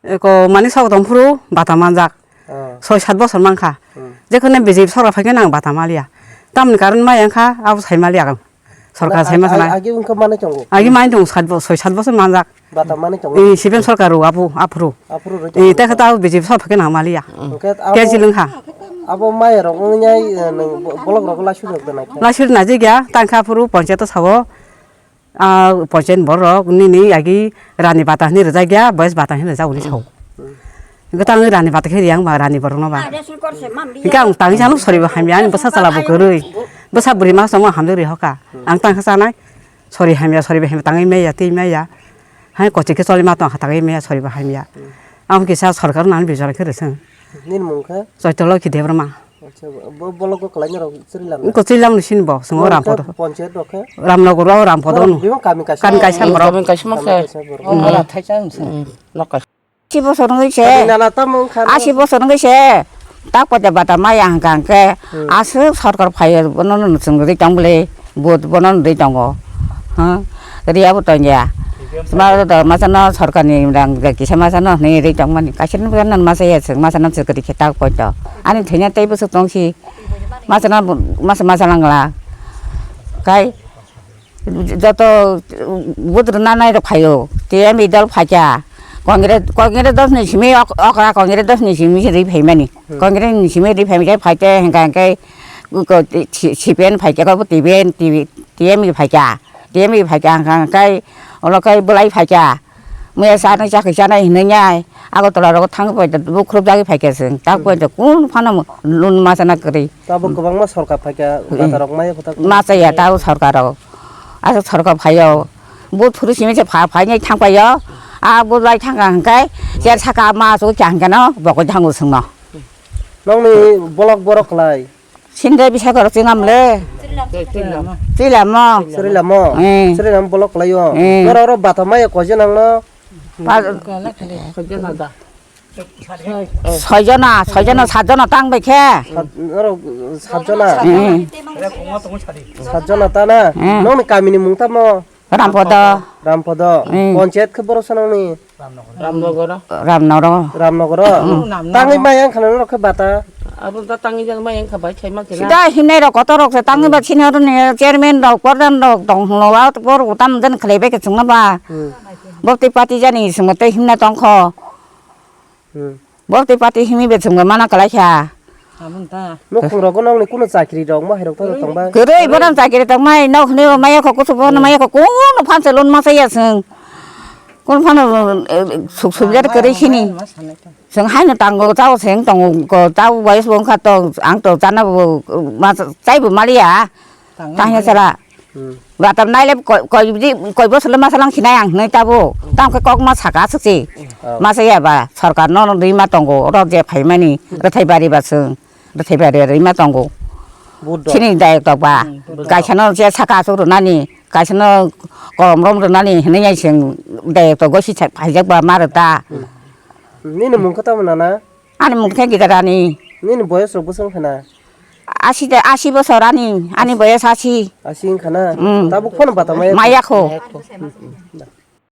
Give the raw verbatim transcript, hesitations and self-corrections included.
Eko mani sok tong phuru bata manjak. Ah. Soi sat bosor mankha. Hmm. Jekhone B J P sorkar phaikhe nang bata maliya. Tamni karon maya wngkha abo sai maliya ang. Sorkar Na, sai ma ag-, sana. Ag-, agi wngkha mani tongo? Agi mani tongo sat bo-, soi sat bosor manjak. Bata mani tongo? Eh, C P M sorkar ro apu, aphuru. Aphuru roi Eh, tongo. Tekhe ta B J P sorkar phaikhe nang maliya. Hwnkhe abo, Kecil wngkha. Abo maya rok wngnai, eh, nwng bo-, bolok rok laisu rok da naikhe? Laisu rok naijak ya, tangkha aphuru ponchayat o sao. Ah, ponchayat borok nini agi rani bata hinwi rijak ya, boyes bata hinwi rijak hwnwi sao. Hmm. Hwnkhe tang rani bata khe riyang ba rani borok no ba. Hwnkhe ang tangwi sano sori bo hamya, ani bwsa chwla bo kwrwi. Bwsa bwrwi ma chwng hamjak rwi hoka. Ang tangkha chanai sori hamya, sori bo hamya tangwi maya, twi maya. Hai kochi khe choli ma tong kha tangwi maya, sori bo hamya. Ang kisa sorkar nang bijor khe rwsong. Nini mung khe? Chaitolokhi Debbarma. Acha, bo, bo, bolok kwlai norok chwrwi lamna? Kwchwi lamni sini bo, chwng o Borok Rampodo. Khe ponchayat rok khe? Ramnogor o Rampodo Borok no. Bebak kami kaisa Kami no? Kaisa Hmm, borok. Kami kaisa ma khe. Hmm. Oro thai chang sini. Hmm, nok kaisa. Asi bosor wngwi se. Tei nana tamo wngkha no? Asi bosor wngwi se. Tak pota bata maya hwnkha hwnkhe Hmm. aswk sorkar phaiyo bono no chwng ri tong bwle. Vote bono nwi tongo. Ha? Riya bo tongya. Sma do masa no sorkar ni rang kisa masa no hwnwi ri tongmani. Kaisa no masa ya chwng masa no chwng kwrwi khe tak poito. Ani thwina tei bwswk tongsi. Masa no masa masa langla. Kai joto vote rwna nai rok phaio. T M I dol phaikha. Congress, Congress dos ni simi ok-, okra Congress dos ni simi ri phaimani. Hmm. Congress ni simi ri phaimani phaite hwnkha hwnkhe ko, ko, C-, C P M phaikha ko T P M, T P M phaikha. T M I phaikha hwnkha hwnkhe olo khe bwlai phaikha. Muya chanai chakhi chanai hinwi nyai. Agartala rogo thangwi phaikha bukhrup jagwi phaikha chwng. Tak Hmm. phaikha kun phano lun machana kwrwi. Tabuk kwbangma sorkar phaikha, Hmm. bata rok maya kwtak. Machaya tabo sorkar rok. Aswk sorkar phaio. Bo thuru simi se pha-, phainai thangpaio. A bo lai thangkha hwnkhe, cher saka ma aswk kya hwnkhe no, bokoi thango chwngno. Nokni bolok borok kwlai? Sinde bisa koro chwngam le. Chwilamo. Chwilamo? Eh. Chwilamo bolok kwlaio? Eh. Norok oro bata maya koijon nangno? Pa- Soijona, soijona, satjona tang bai khe. Sat-, norok satjona? Eh. Satjona ta na? Eh. Nokni kamini mung tamo? Rampodo. Rampodo. Eh. Ponchayat khe borok sanani? Ramnogoro. Ramnogoro. Ramnogoro? Hmm. Tangwi maya wngkha norok khe bata? Abo da tangwi jak maya wngkha bai, khaima khe na. Sida hinai rok kotor rok se tangwi ba sini oro ni chairman rok, pradhan rok tong hwnlo, wa bor utam den khlai bai khe chwngno ba. Hmm. Bopti pati jani swngo tei himna tongkho. Hmm. Bopti pati himi be chwngno mana kwlai kha. Abo ta. Nukhung rogo nokni kuno chakri rok ma hai rok ta tong bai. Kwrwi bono chakri tong mai, nok hwnwi maya kho kusu bono maya kho kuno phan se lon ma saya chwng. Kun phano, eh, suk suk jat kwrwi sini. Chwng haino tango chao chwng tongo ko chao wais bo wngkha tong ang to chana bo ma chai bo maliya. Tangya sala. Hmm. Batam naile koi, koi bidi, koi bosolo masalang sinai ang hinui tabo. Tam khe kok ma saka sukse. Oh. Masa ya ba, sorkar no no dui ma tongo, oro je phaimani, rwthai bari ba chwng, rwthai bari rwi ma tongo. Buddo. Chini dayok tok ba, Hmm, buddo. Kaisa no je saka asuk rwnani, kaisa no kolom rom rwnani hinui ya chwng dayok tok gosi sa phaijak ba ma rwta. Hmm. Nini mung khe tamo nana? Ani mung khe Gidarani. Nini boyos rok bwswk wngkha na? Asi de, asi bosor ani, ani boyos asi. Asi wngkha na? Mm. Tabuk phano bata maya? Maya kho.